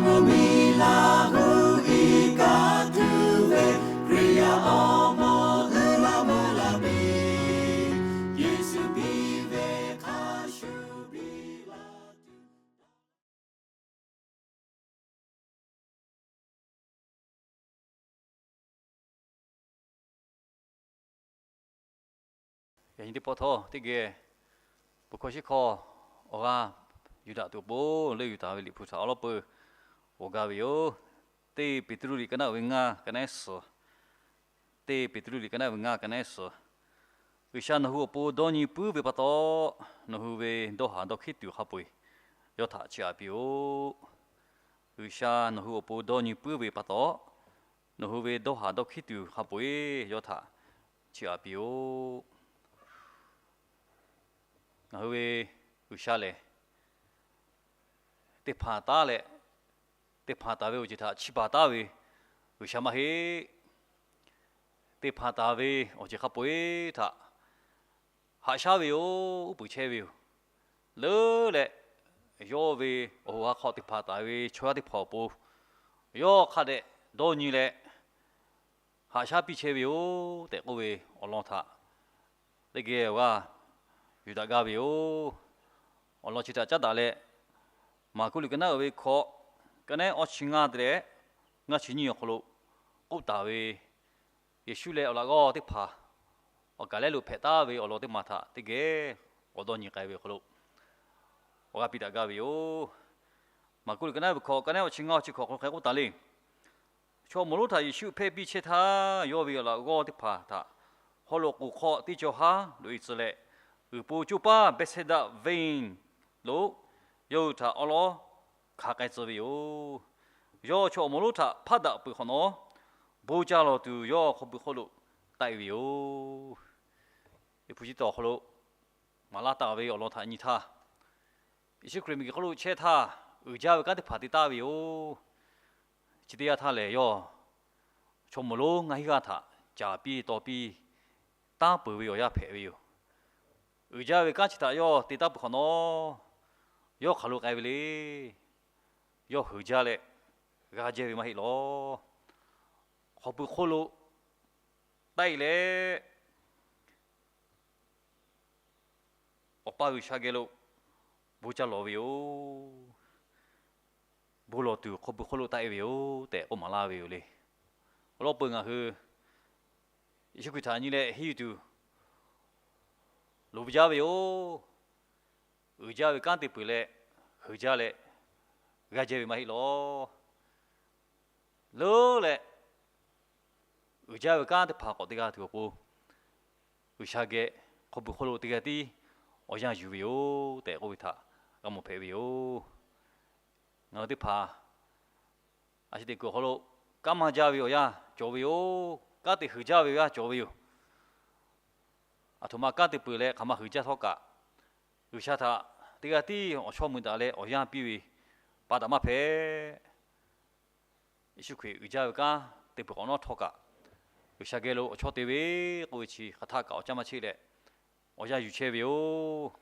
Miˬ laˬ gu iˉ kaˆ tuˬ ve Hkriꞈ yaˇ awˬ moˍ uiˍ la mvuh la piˇ, Yeˍsuˆ piˇ ve hk'a shuˍ piˇ laˇ tuˬ Yaꞈ nyi teˇ pawˆ htawˇ teˇ geh, bon hkawˇ shiˉ hkawˇ awˬ g'aˇ yuˬ daꞈ tuˬ awˬ pon leuˆ yuˬ taˍ ve Liꞈ hpu htaꞈ awˉ lawˉ peuˬ g'awˬ gaˇ ve yoˬ. Teˇ Peˍtruˆ liꞈ ka naˆ ve ngaˇ ka naˆ suhˍ, Teˇ Peˍtruˆ liꞈ ka naˆ ve ngaˇ ka naˆ suhˍ. G'uiˬsha nawˬ hui awˬ pon dawˇ nyi puiˉ ve pa taw, nawˬ hui ve dawˇ haˍ dawˇ hkiˉ tuˬ hk'a peu-eˬ yawˇ htaꞈ chiˇ aꞈ piˇ-oˆ. G'uiˬsha nawˬ hui awˬ pon dawˇ nyi puiˉ ve pa taw, nawˬ hui ve dawˇ haˍ dawˇ hkiˉ tuˬ hk'a peu-eˬ yawˇ htaꞈ chiˇ aꞈ piˇ-oˆ. Ngaˬ hui ve G'uiˬsha lehˬ, teˇ hpaˍ taˉ leh, teˇ hpaˍ taˍ ve awˬ ceuˬ htaꞈ chiˇ baˬ taˉ ve G'uiˬsha maˇ heˆ. Teˇ hpaˍ taˍ ve awˬ ceuˬ hk'a peu-eˬ htaꞈ haꞈ shaˉ ve yoˬ, uˉ peunˍ chehˇ ve yoˬ. Leuˉ leh, yawˇ ve awˬ hoꞈ ha hk'aw teˇ hpaˍ taˍ ve chaw yaˇ teˇ hpaˍ awˬ pon yawˇ hk'a dehꞈ dawˇ nyi leh, haꞈ shaˉ piˇ chehˇ ve yoˬ tehꞈ k'oˆ ve awˬ lawn htaꞈ teˇ geh awˬ g'aˇ yuˬ daꞈ gaˇ ve yoˬ. Awˬ lawn chi htaꞈ caˉ daꞈ leh, Maˍkuˆ liꞈ ka naˆ uiˍ ve hkawꞈ, ka naˆ awˇ chi ngaˇ te leh ngaˇ chi nyiˇ awˬ hk'aw lo k'oˆ taˍ ve, Yeˍsuˆ leh awˬ laꞈ g'awˇ teˇ hpaˍ awˬ kaˍ lehˉ lo hpehꞈ taˍ ve awˬ lawn teˇ maˬ htaꞈ teˇ geh k'awꞈ dawˇ nyi k'ai ve awˬ hk'aw lo awˬ g'aˇ piˇ daꞈ gaˇ ve yoˬ. Maˍkuˆ liꞈ ka naˆ ve hkawꞈ, ka naˆ awˇ chi ngaˇ chi hkawꞈ hk'aw lo hk'e k'oˆ taˍ le. Chaw awˬ moˍ lonˉ htaꞈ Yeˍsuˆ hpehˇ piˇ chehˇ htaˇ, yawˇ ve awˬ laꞈ g'awˇ teˇ hpaˍ htaꞈ haw loꞈ k'oˍ hk'aw teˇ cawˬ haˉ loꞈ e tcuh leh, g'uiˬ po coˇ paˇ Bethsaida venˇ lo yawˇ hui htaꞈ awˉ lawˉ hkanˍ k'ai tcuh ve yoˬ. Yawˇ chaw awˬ moˍ lonˉ htaꞈ hpaˇ daꞈ peuˬ hk'awꞈ nawˉ, bon ca lawˬ tuˬ yawˇ hk'aw pui hk'oˆ lo taˆ e ve yoˬ. Liꞈ hpu chi taw awˬ hk'aw lo maˍ laˇ taˍ ve awˬ lawn htaꞈ nyi htaˇ, Yeˍsuˆ Hkriꞈ miˬguiˬ hk'oˆ lo chehˇ htaˇ, uiˍ jaˇ ve kanˉ teˇ hpaˍ te taˍ ve yoˬ. Chi teˇ yanˇ htaˇ lehˬ, yawˇ chaw moˍ lonˉ ngaˇ hinˉ g'aˇ htaꞈ caˍ piˇ taw piˇ taˉ peuˬ ve awˬ yanˇ hpehꞈ ve yoˬ. Uiˍ jaˇ ve kanˉ chi htaꞈ yawˇ te taˍ peuˬ hk'awꞈ nawˉ, yawˇ hk'aˬ lo k'ai ve le. Yawˇ heuˬ jaˇ leh g'a jehˇ ve maˇ heˆ lawˬ. Hk'aw pui hk'oˆ lo taˆ e leh, Awˬ pa G'uiˬsha geh lo bon ca lawˬ ve yoˬ. Bon lawˬ tuˬ hk'aw pui hk'oˆ lo taˆ e ve yoˬ tehꞈ k'oˆ maˍ laˇ ve yoˬ le. Awˬ lawn peuˬ ngaˬ hui Yeˍsuˆ Hkriꞈ htaꞈ nyi leh henˇ yuˬ tuˬ loˍ ve jaˇ ve yoˬ. Uiˍ jaˇ ve kanˉ te peuˬ leh, heuˬ jaˇ leh g'a jehˇ ve maˇ heˆ lawˬ. Leuˉ leh, uiˍ jaˇ ve kanˉ teˇ hpaˍ k'awꞈ te g'a tuˬ awˬ pon, G'uiˬsha geh hk'aw pui hk'oˆ lo teˇ g'aˇ tiˉ awˬ yanˇ yuˬ ve yoˬ tehꞈ k'oˆ ve htaꞈ g'a mawˬ hpehꞈ ve yoˬ. Ngaˬ hui teˇ hpaˍ a shu teꞈ kuiˬ awˬ hk'aw lo kanˉ maˇ jaˇ ve awˬ yanˇ cawˬ ve yoˬ. Kanˉ te heuˬ jaˇ ve awˬ yanˇ cawˬ ve yoˬ. Aˬ htoꞈ ma kanˉ te peuˬ leh hk'aˬ ma heuˬ jaˇ htawˇ kaꞈ, G'uiˬsha htaꞈ teˇ g'aˇ tiˉ awˬ chawˇ mui daꞈ leh awˬ yanˇ piˇ ve pa taꞈ maˇ hpehꞈ. Yeˍsuˆ Hkriꞈ uiˍ jaˇ ve kanˉ te peuˬ k'awꞈ nawˉ htawˇ kaꞈ, G'uiˬsha geh lo awˬ chawˇ te ve k'oˆ ve chi hk'aˬ htaˇ kaꞈ awˬ caˇ maˇ cheˆ leh, awˬ yanˇ yuˬ chehˇ ve yoˬ.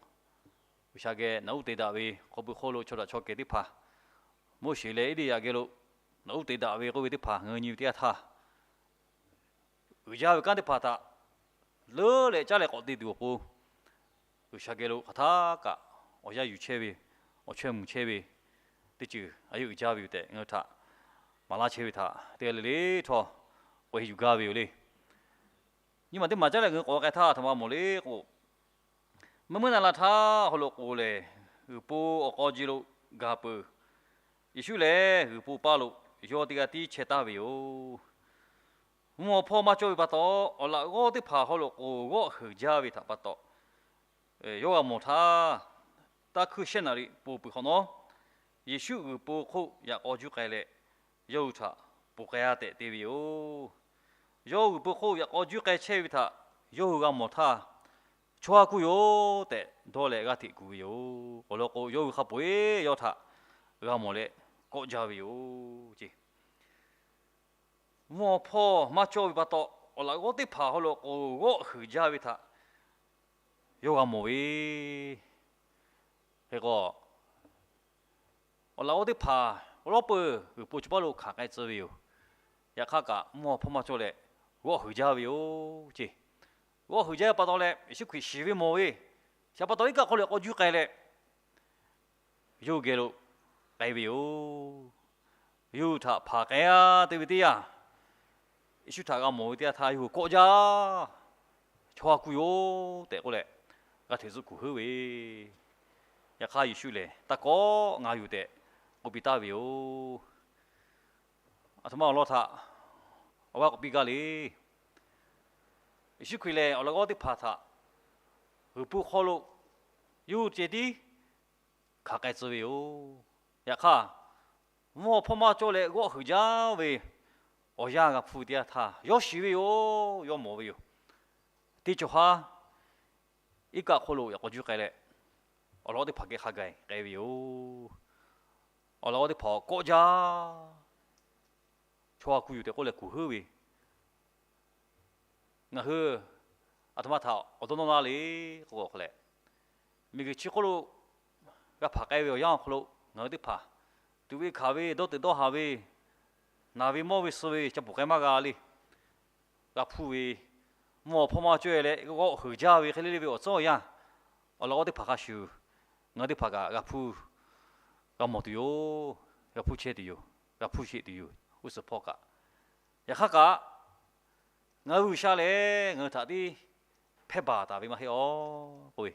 G'uiˬsha geh naꞈ uˉ te daꞈ ve hk'aw pui hk'oˆ lo chaw daꞈ chaw kehˬ teˇ hpaˍ, Moˉseˍ leh Eˇliˇyaꞈ geh lo naꞈ uˉ te daꞈ ve k'oˆ ve teˇ hpaˍ ngaˬ hui nyi ve teˇ yanˇ htaˇ, uiˍ jaˇ ve kanˉ teˇ hpaˍ htaꞈ leuˉ leh caˉ leh k'awꞈ te tuˬ awˬ pon, G'uiˬsha geh lo hk'aˬ htaˇ kaꞈ awˬ yanˇ yuˬ chehˇ ve, awˬ chawˇ mui chehˇ ve teˇ ceuˬ a yeˇ uiˍ jaˇ ve yoˬ tehꞈ ngaˬ hui htaꞈ maˍ laˇ chehˇ ve htaꞈ teˇ g'aˇ le le htawˇ k'oˆ heˆ yuˬ gaˇ ve yoˬ le. Nyi ma teˇ maˬ caˉ leh ngaˬ hui k'awꞈ k'ai htaˇ, a htoꞈ ma mawˬ le k'o, mvuhˇ miˬ naˍ laˬ htaˇ haw loꞈ k'oˍ lehˬ, g'uiˬ po awˬ k'aw ji lo gaˬ peuˬ. Yeˍsuˆ lehˬ g'uiˬ po paˇ lo yawˇ teˇ g'aˇ tiˉ chehˇ taˍ ve yoˬ. Mvuhˇ awˬ hpawˇ maˇ cawˇ ve pa taw, awˬ laꞈ g'awˇ teˇ hpaˍ haw loꞈ k'oˍ g'awˆ heuˬ jaˇ ve htaꞈ pa taw, yawˇ g'a mawˬ htaˇ, taˇ hkuiˇ shehˆ naˍ riˍ ponˬ peuˬ hk'awꞈ nawˉ, Yeˍsuˆ g'uiˬ po hk'oˆ yaꞈ k'aw juˇ k'ai leh, yawˇ hui htaꞈ ponˬ k'ai-a tehꞈ te ve yoˬ. Yawˇ g'uiˬ po hk'oˆ yaꞈ k'aw juˇ k'ai chehˇ ve htaꞈ yawˇ hui g'a mawˬ htaˇ, chaw ha kuˇ yoˬ tehꞈ dawˇ leh g'aˇ hteꞈ kuˬ ve yoˬ. Awˬ lawn k'o, yawˇ hui hk'a peu-eˬ yawˇ htaꞈ g'a mawˬ leh kawˆ jaˇ ve yoˬ. Mvuhˇ awˬ hpawˇ maˇ cawˇ ve pa taw, awˬ laꞈ g'awˇ teˇ hpaˍ haw loꞈ k'oˍ g'awˆ heuˬ jaˇ ve htaꞈ yawˇ g'a mawˬ ve. Hk'e k'o, awˬ laꞈ g'awˇ teˇ hpaˍ awˬ lawˉ peuˬ g'uiˬ po chi paˇ lo hkanˍ k'ai tcuh ve yoˬ. Yaꞈ hk'aˇ kaꞈ mvuhˇ haw hpawˇ maˇ cawˇ leh g'awˆ huiˍ jaˇ ve yoˬ ceˇ. G'awˆ huiˍ jaˇ ve pa taw leh, Yeˍsuˆ Hkriꞈ shiˍ ve mawˬ ve, chi pa taw iˉ kaˆ hk'aw lo yaꞈ k'aw juˇ k'ai leh, yawˇ hui geh lo k'ai ve yoˬ. Yawˇ hui htaꞈ hpanˍ k'ai-a te ve teˇ yanˇ, Yeˍsuˆ htaꞈ g'a mawˬ ve teˇ yanˇ htaˇ, yawˇ hui kawˆ jaˇ. Chaw ha ku yoˬ tehꞈ k'oˆ leh, g'a hteꞈ zuhˆ kuˬ heuˆ ve. Yaꞈ hk'aˇ Yeˍsuˆ lehˬ, Taˇ kawˆ, ngaˬ yoˬ tehꞈ k'oˆ piˇ taˍ ve yoˬ. Aˬ htoꞈ ma awˬ lawn htaꞈ awˬ g'aˇ k'awꞈ piˇ gaˇ le. Yeˍsuˆ Hkriꞈ lehˬ, awˬ laꞈ g'awˇ teˇ hpaˍ htaꞈ g'uiˬ po hk'aw lo yawˇ hui ceh tiˉ hkanˍ k'ai tcuh ve yoˬ. Yaꞈ hk'aˇ, mvuhˇ haw hpawˇ maˇ cawˇ leh g'awˆ huiˍ jaˇ ve awˬ yanˇ g'a hpuˇ ve teˇ yanˇ htaˇ, yawˇ shiˍ ve yoˬ. Yawˇ mawˬ ve yoˬ. Teˇ cawˬ haˉ iˉ kaˆ hk'oˆ lo yaꞈ k'aw juˇ k'ai leh, awˬ laꞈ g'awˇ teˇ hpaˍ geh hk'a gaˬ k'ai ve yoˬ. Awˬ laꞈ g'awˇ teˇ hpaˍ kawˆ jaˇ. Chaw ha ku yoˬ tehꞈ k'oˆ leh kuˬ heuˆ ve, ngaˬ hui aˬ htoꞈ ma htaꞈ awˬ dawˇ nawˇ laˇ le k'o, hk'a leh, miˬguiˬ chi hk'oˆ lo g'a hpanˍ k'ai ve awˬ yanˇ awˬ hk'aw lo ngaˬ hui teˇ hpaˍ tuꞈ ve hkanˍ ve, dawˇ teuꞈ dawˇ haˍ ve, naˬ ve mawˇ ve suh ve ca puˬ k'ai maˇ g'a le. G'a hpuˇ ve, mvuhˇ haw hpawˇ maˇ cawˇ leh g'awˆ huiˍ jaˇ ve hk'e le le ve awˬ tcuhˉ awˬ yanˇ, awˬ laꞈ g'awˇ teˇ hpaˍ hk'a shuˍ ngaˬ hui teˇ hpaˍ kaꞈ g'a hpuˇ, g'a mawˬ tuˬ yoˬ. G'a hpuˇ chehˇ tuˬ yoˬ. G'a hpuˇ sheˍ tuˬ yoˬ. G'uˇ suhˍ hpawˇ kaꞈ. Yaꞈ hk'aˇ kaꞈ, ngaˬ hui G'uiˬsha lehˬ ngaˬ hui htaꞈ tiˉ hpehˇ baˬ taˍ ve maˇ heˆ awˬ k'oˆ ve,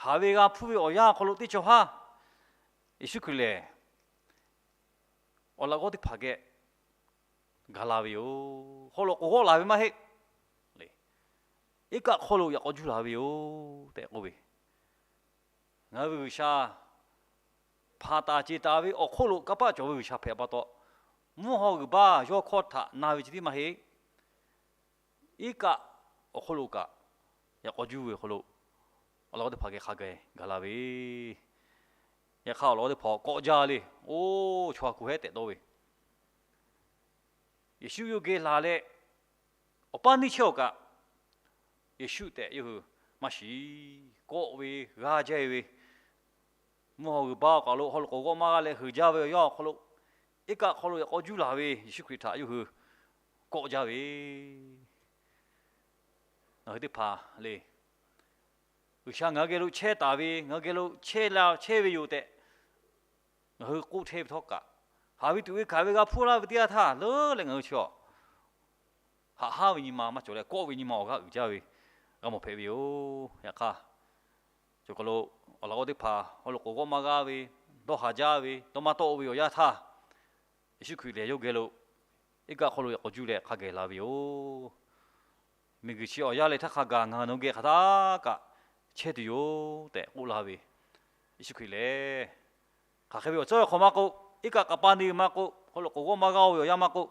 haˍ ve g'a hpuˇ ve awˬ yanˇ awˬ hk'aw lo teˇ cawˬ haˉ Yeˍsuˆ Hkriꞈ lehˬ, awˬ laꞈ g'awˇ teˇ hpaˍ geh gaˬ la ve yoˬ. Haw loꞈ k'oˍ g'awˆ laˬ ve maˇ heˆ. Iˉ kaˆ hk'aw lo yaꞈ k'aw juˇ laˬ ve yoˬ tehꞈ k'oˆ ve, ngaˬ hui ve G'uiˬsha hpanˍ taˍ ceˬ taˍ ve awˬ hk'oˆ lo kanˇ paˆ cawˬ ve G'uiˬsha hpehꞈ pa taw, mvuhˇ haw g'uiˬ baˇ yawˇ hkawˇ htaꞈ na ve ceh tiˉ maˇ heˆ. Iˉ kaˆ awˬ hk'oˆ lo kaꞈ yaꞈ k'aw juˇ ve awˬ hk'aw lo awˬ laꞈ g'awˇ teˇ hpaˍ geh hk'a gaˬ gaˬ la ve. Yaꞈ hk'aˇ awˬ laꞈ g'awˇ teˇ hpaˍ kawˆ jaˇ le. Oˇ, chaw ha ku hehˉ tehꞈ dawˇ ve, Yeˍsuˆ yawˇ geh laˬ leh, awˬ paˇ neˇ chehˇ awˬ kaꞈ, Yeˍsuˆ tehꞈ yawˇ hui maˇ shiˍ. Kawˆ ve, g'aˇ jaˇ ve, mvuhˇ haw g'uiˬ baˇ awˬ kaˬ lo haw loꞈ k'oˍ g'awˆ maˇ g'aˇ leh huiˍ jaˇ ve awˬ yanˇ awˬ hk'aw lo, iˉ kaˆ hk'aw lo yaꞈ k'aw juˇ laˬ ve Yeˍsuˆ Hkriꞈ htaꞈ yawˇ hui kawˆ jaˇ ve, ngaˬ hui teˇ hpaˍ le, G'uiˬsha ngaˬ hui geh lo chehˇ taˍ ve, ngaˬ hui geh lo chehˇ la chehˇ ve yoˬ tehꞈ ngaˬ hui k'oˆ chehˇ ve htawˇ kaꞈ, haˍ ve tuꞈ ve hkanˍ ve g'a hpuˇ laˇ ve teˇ yanˇ htaˇ leuˉ leh ngaˬ hui chi awˬ haꞈ haˉ ve nyi ma maˇ cawˬ leh, kawˆ ve nyi ma awˬ g'aˇ uiˍ jaˇ ve g'a mawˬ hpehꞈ ve yoˬ. Yaꞈ hk'aˇ, cawˬ kaˬ lo awˬ laꞈ g'awˇ teˇ hpaˍ haw loꞈ k'oˍ g'awˆ maˇ g'aˇ ve, dawˇ haˍ jaˇ ve, dawˇ maˇ tawˆ ve awˬ yanˇ htaˇ, Yeˍsuˆ Hkriꞈ lehˬ yawˇ geh lo iˉ kaˆ hk'aw lo yaꞈ k'aw juˇ leh hk'a gaˬ la ve yoˬ. Miˬguiˬ chi awˬ yanˇ leh htaˇ hk'a gaˬ ngaˬ hui nawˬ geh hk'aˬ htaˇ kaꞈ chehˇ tuˬ yoˬ tehꞈ k'oˆ la ve, Yeˍsuˆ Hkriꞈ lehˬ, hk'aˬ hk'e ve awˬ tcuhˉ awˬ hk'aw maˇ k'oˆ, iˉ kaˆ k'aꞈ pa neˇ ve maˇ k'oˆ, haw loꞈ k'oˍ g'awˆ maˇ g'aˇ ve awˬ yanˇ maˇ k'oˆ,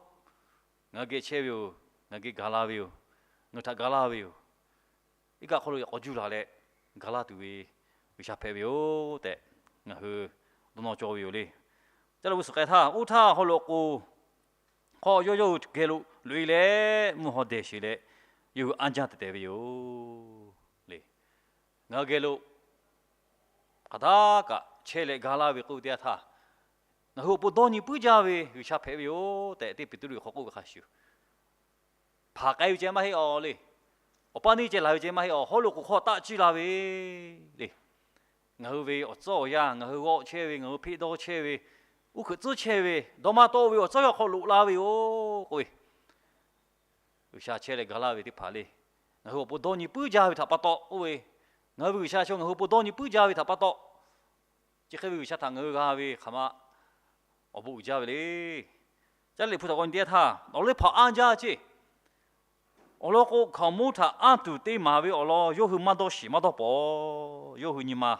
ngaˬ hui geh chehˇ ve yoˬ. Ngaˬ hui geh gaˬ la ve yoˬ. Ngaˬ hui htaꞈ gaˬ laˇ ve yoˬ. Iˉ kaˆ hk'aw lo yaꞈ k'aw juˇ laˬ leh gaˬ laˇ tuˬ ve G'uiˬsha hpehꞈ ve yoˬ tehꞈ ngaˬ hui dawˇ nawˇ cawˇ ve yoˬ le. Caˇ leh g'uˇ suhˍ k'ai htaˇ, oˇ htaˇ haw loꞈ k'oˍ hk'aw yawˇ yawˇ hui geh lo loꞈ-e leh mvuhˇ haw dehˬ sheˍ leh, yawˇ hui anˇ jaˇ teh teh ve yoˬ le. Ngaˬ hui geh lo hk'aˬ htaˇ kaꞈ chehˇ leh gaˬ laˇ ve k'oˆ ve teˇ yanˇ htaˇ, ngaˬ hui awˬ pon dawˇ nyi puiˉ jaˇ ve G'uiˬsha hpehꞈ ve yoˬ tehꞈ, teˇ Peˍtruˆ hk'aw k'oˆ ve hk'a shuˍ, hpanˍ k'ai ve ceh maˇ heˆ awˬ le. Awˬ paˇ neˇ ceh laˬ ve ceh maˇ heˆ awˬ, haw loꞈ k'oˍ hk'aw taˆ ciˇ la ve le. Ngaˬ hui ve awˬ tcuhˉ awˬ yanˇ, ngaˬ hui g'awˆ chehˇ ve, ngaˬ hui hpeˆ dawˇ chehˇ ve, uˉ hkeuꞈ tcuhˉ chehˇ ve, dawˇ maˇ tawˆ ve awˬ tcuhˉ awˬ hk'aw loꞈ la ve yoˬ k'oˆ ve, G'uiˬsha chehˇ leh gaˬ laˇ ve teˇ hpaˍ le. Ngaˬ hui awˬ pon dawˇ nyi puiˉ jaˇ ve htaꞈ pa taw oˇ ve, ngaˬ hui ve G'uiˬsha chaw ngaˬ hui awˬ pon dawˇ nyi puiˉ jaˇ ve htaꞈ pa taw, chi hk'e ve G'uiˬsha htaꞈ ngaˬ hui g'a ve hk'aˬ ma awˬ bon uiˍ jaˇ ve le. Caˇ leh liꞈ hpu htaꞈ k'awꞈ nyi teˇ yanˇ htaˇ, awˬ liˇ hpaˍ anˇ jaˇ ceˇ. Awˬ lawn k'o, hkaoˍmonˇ htaꞈ anˇ tuˬ te maˍ ve awˬ lawn yawˇ hui maˇ dawˇ shiˍ maˇ dawˇ pawˍ. Yawˇ hui nyi ma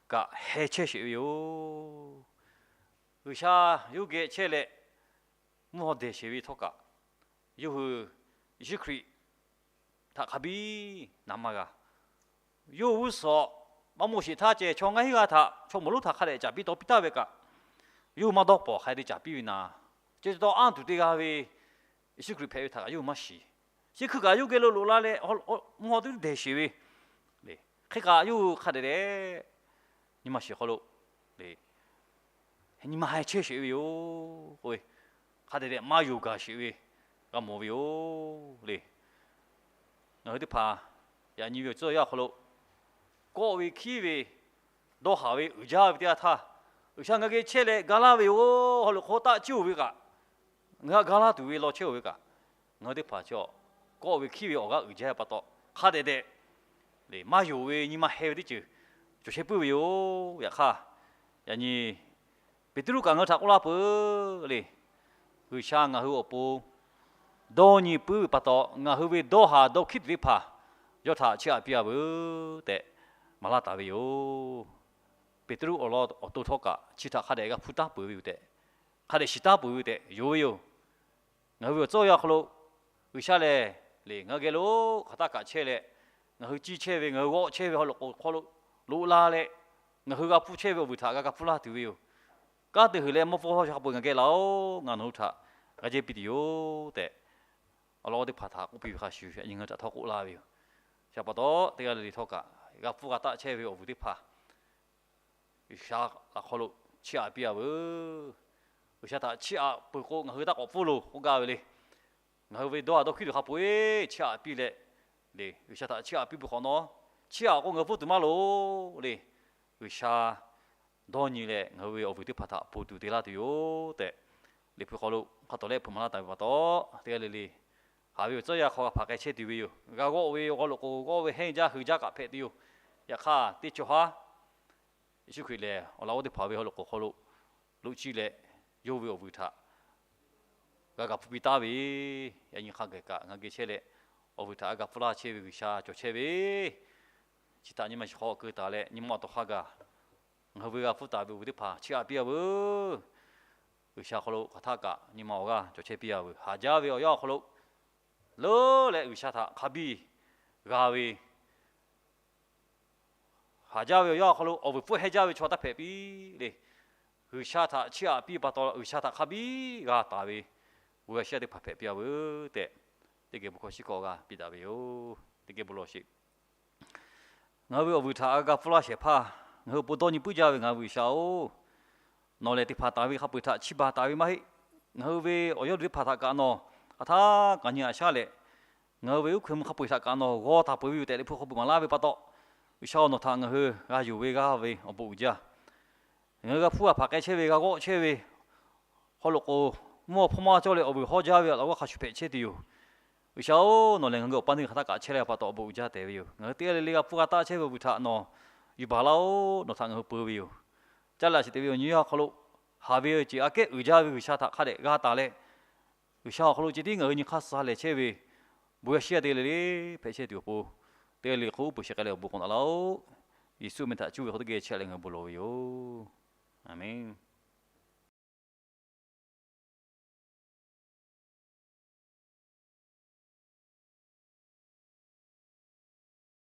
kaꞈ heh chehˇ sheˍ ve yoˬ. G'uiˬsha yawˇ hui geh chehˇ leh mvuhˇ haw dehˬ sheˍ ve htawˇ kaꞈ, yawˇ hui Yeˍsuˆ Hkriꞈ htaꞈ hk'a biˇ na maˇ g'a. Yawˇ hui g'uˇ suhˍ maˇ moˍ sheˍ htaˇ ceh, chaw ngaˇ hinˉ g'aˇ htaꞈ chaw mawˬ lonˉ htaꞈ hk'a dehꞈ caˍ piˇ taw piˇ taˇ ve kaꞈ, yawˇ hui maˇ dawˇ pawˍ hk'a dehꞈ caˍ piˇ ve naˍ. Chi taw anˇ tuˬ te g'a ve Yeˍsuˆ Hkriꞈ hpehꞈ ve htaꞈ kaꞈ yawˇ hui maˇ shiˍ. Chi hkui kaꞈ yawˇ hui geh lo loꞈ la leh, mvuhˇ haw teˇ dehˬ sheˍ ve hk'e kaꞈ yawˇ hui hk'a dehꞈ dehꞈ nyi ma shiˍ hk'aw lo le, nyi ma heh chehˇ sheˍ ve yoˬ k'oˆ ve, hk'a dehꞈ dehꞈ maˇ yonˍ gaˬ sheˍ ve g'a mawˬ ve yoˬ le. Ngaˬ hui teˇ hpaˍ yaꞈ nyi ve awˬ tcuhˇ awˬ yanˇ awˬ hk'aw lo, kawˆ ve hkiˉ ve, dawˇ haˍ ve uiˍ jaˇ ve teˇ yanˇ htaˇ, G'uiˬsha ngaˬ geh chehˇ leh ga laˇ ve yoˬ. Haw loꞈ hk'aw taˆ ciˇ-oˬ ve kaꞈ, ngaˬ hui htaꞈ ga laˇ tuˬ ve law chehˇ-oˬ ve kaꞈ, ngaˬ hui teˇ hpaˍ chi kawˆ ve hkiˉ ve awˬ g'aˇ uiˍ jaˇ pa taw, hk'a dehꞈ dehꞈ maˇ yonˍ ve nyi ma heh ve teˇ ceuˬ cawˬ chehˇ puiˉ ve yoˬ. Yaꞈ hk'aˇ, yaꞈ nyi Peˍtruˆ kaꞈ ngaˬ hui htaꞈ k'oˆ laˇ peuˬ le. G'uiˬsha ngaˬ hui awˬ pon dawˇ nyi puiˉ ve pa taw, ngaˬ hui ve dawˇ haˍ dawˇ hkiˉ tuˬ teˇ hpaˍ yawˇ htaꞈ chiˇ aꞈ piˇ-a veuˬ tehꞈ maˍ laˇ taˍ ve yoˬ. Peˍtruˆ awˬ lawn awˬ to htawˇ kaꞈ chi htaꞈ hk'a dehꞈ g'a hpuˇ taˉ peuˬ ve yoˬ tehꞈ, hk'a dehꞈ shiˍ taˉ peuˬ ve yoˬ tehꞈ yonˍ ve yoˬ. Ngaˬ hui ve awˬ tcuhˇ awˬ yanˇ awˬ hk'aw lo, G'uiˬsha lehˬ, le ngaˬ hui geh lo hk'aˬ htaˇ kaꞈ chehˇ leh, ngaˬ hui ciˇ chehˇ ve, ngaˬ hui g'awˆ chehˇ ve haw loꞈ k'oˍ hk'aw lo loꞈ la leh, ngaˬ hui g'a hpuˇ chehˇ ve awˬ vuiˬ htaꞈ g'a ga hpuˇ laˇ tuˬ ve yoˬ. Kanˉ te heuˬ leh mawˇ pfuhˇ hawˇ sha hk'a peu-eˬ ngaˬ geh laˬ-oˬ, ngaˬ nawˬ hui htaꞈ g'a jehˇ piˇ tuˬ yoˬ tehꞈ, awˬ lawn teˇ hpaˍ htaꞈ k'oˆ piˇ ve hk'a shuˍ, yaꞈ nyi ngaˬ hui htaꞈ htawˇ k'oˆ laˇ ve yoˬ. Chi pa taw, teˇ g'aˇ le le htawˇ kaꞈ g'a hpuˇ g'a taˆ chehˇ ve awˬ vuiˬ teˇ hpaˍ G'uiˬsha laꞈ hk'aw lo chiˇ aꞈ piˇ-a veuˬ. G'uiˬsha htaꞈ chiˇ aꞈ peuˬ k'o, ngaˬ hui taˇ k'awꞈ pfuhˇ loˬ k'oˆ gaˇ ve le. Ngaˬ hui ve dawˇ haˍ dawˇ hkiˉ tuˬ hk'a peu-eˬ chiˇ aꞈ piˇ leh, le G'uiˬsha htaꞈ chiˇ aꞈ piˇ peuˬ hk'awꞈ nawˉ, chiˇ aꞈ k'o ngaˬ hui pfuhˇ tuˬ maˇ loˍ le. G'uiˬsha dawˇ nyi leh ngaˬ hui ve awˬ vuiˬ teˇ hpaˍ htaꞈ pon tuˬ te laˇ tuˬ yoˬ tehꞈ, Liꞈ hpu hk'aw lo hk'a tawˍ lehˆ hpeuꞈ maˍ laˇ taˍ ve pa taw, teˇ g'aˇ le le haˍ ve awˬ tcuhˇ yanˇ hk'aw g'a hpaˍ k'ai chehˇ tuˬ ve yoˬ. G'a g'awˆ ve awˬ g'aˇ loꞈ k'oˍ g'awˆ ve hehnˇ jaˇ heuˬ jaˇ kaꞈ hpehꞈ tuˬ yoˬ. Yaꞈ hk'aˇ, teˇ cawˬ haˉ Yeˍsuˆ Hkriꞈ lehˬ, awˬ laꞈ g'awˇ teˇ hpaˍ ve haw loꞈ k'oˍ hk'aw lo loꞈ chiˇ leh, yawˇ ve awˬ vuiˬ htaꞈ g'a ga hpuˇ piˇ taˍ ve, yaꞈ nyi hk'a gaˬ kaꞈ ngaˬ geh chehˇ leh, awˬ vuiˬ htaꞈ g'a ga hpuˇ laˇ chehˇ ve G'uiˬsha cawˬ chehˇ ve, chi htaꞈ nyi ma shiˍ hk'aw keu taˍ leh, nyi ma awˬ to hk'a gaˬ ngaˬ hui ve g'a hpuˇ taˍ ve awˬ vuiˬ teˇ hpaˍ chiˇ aꞈ piˇ-a veuˬ. G'uiˬsha hk'aw lo hk'aˬ htaˇ kaꞈ nyi ma awˬ g'aˇ cawˬ chehˇ piˇ-a veuˬ. Haˍ jaˇ ve awˬ yanˇ awˬ hk'aw lo leuˉ leh G'uiˬsha htaꞈ hk'a biˇ g'a ve, haˍ jaˇ ve awˬ yanˇ awˬ hk'aw lo awˬ vuiˬ pfuhˇ hehnˇ jaˇ ve chaw taˇ hpehꞈ piˇ le. G'uiˬsha htaꞈ chiˇ aꞈ piˇ pa taw, G'uiˬsha htaꞈ hk'a biˇ g'a taˍ ve bon yaꞈ shiˉ yaˇ teˇ hpaˍ hpehꞈ piˇ-a veuˬ tehꞈ, teˇ geh bon hkawˇ shiˉ hkawˇ g'a piˇ daꞈ ve yoˬ. Teˇ geh bon lawˬ sheˍ. Ngaˬ hui ve awˬ vuiˬ htaꞈ g'a ga hpuˇ laˇ shehˍ hpaˇ, ngaˬ hui awˬ pon dawˇ nyi puiˉ jaˇ ve ngaˬ hui ve G'uiˬsha-oˬ, nawˬ lehˬ teˇ hpaˍ taˍ ve hk'a peu-eˬ htaꞈ chiˇ baˬ taˍ ve maˇ heˆ. Ngaˬ hui ve awˬ yawˇ duˬ teˇ hpaˍ htaꞈ kaꞈ nawˬ hk'aˬ htaˇ kaꞈ nyi aꞈ shaˉ leh, ngaˬ hui ve uˉ hkui mvuh hk'a peu-eˬ htaꞈ kaꞈ nawˬ g'aw taˍ peuˬ ve yoˬ tehꞈ Liꞈ hpu hk'aw bvuhꞈ maˍ laˇ ve pa taw, G'uiˬsha-oˬ, nawˬ htaꞈ ngaˬ hui g'a yonˍ ve g'aˇ ve awˬ bon uiˍ jaˇ. Ngaˬ hui g'a hpuˇ g'a hpaˍ k'ai chehˇ ve, g'a g'awˆ chehˇ ve haw loꞈ k'oˍ, mvuhˇ haw hpawˇ maˇ cawˇ leh awˬ vuiˬ hawˇ jaˇ ve awˬ laꞈ g'awˇ hk'a shuˍ hpehꞈ chehˇ tuˬ yoˬ. G'uiˬsha-oˬ, nawˬ lehˬ ngaˬ hui awˬ paˇ neˇ hk'aˬ htaˇ kaꞈ chehˇ leh pa taw awˬ bon uiˍ jaˇ tehꞈ ve yoˬ. Ngaˬ hui teˇ g'aˇ le le g'a hpuˇ g'a taˆ chehˇ ve awˬ vuiˬ htaꞈ nawˬ yuˬ baˬ laˇ-oˬ, nawˬ htaꞈ ngaˬ hui peu ve yoˬ. Caˇ leh a shiˍ te ve awˬ nyi awˬ hk'aw lo, haˍ ve awˬ ceuˬ aꞈ kehˉ uiˍ jaˇ ve G'uiˬsha htaꞈ hk'a dehꞈ g'a taˍ leh, G'uiˬsha awˬ hk'aw lo ceh tiˉ ngaˬ hui nyi hk'aˇ suh leh chehˇ ve bon yaꞈ shiˉ yaˇ teˇ g'aˇ le le hpehꞈ chehˇ tuˬ awˬ pon, teˇ g'aˇ le le hk'oˆ uˉ peunˍ shehˍ k'ai leh awˬ bon k'awꞈ naꞈ laˇ-oˆ. Yeˍsuˆ meh htaꞈ cuˇ ve hk'aw teˇ geh chehˇ leh ngaˬ hui bon lawˬ ve yoˬ. Aˍmenˇ.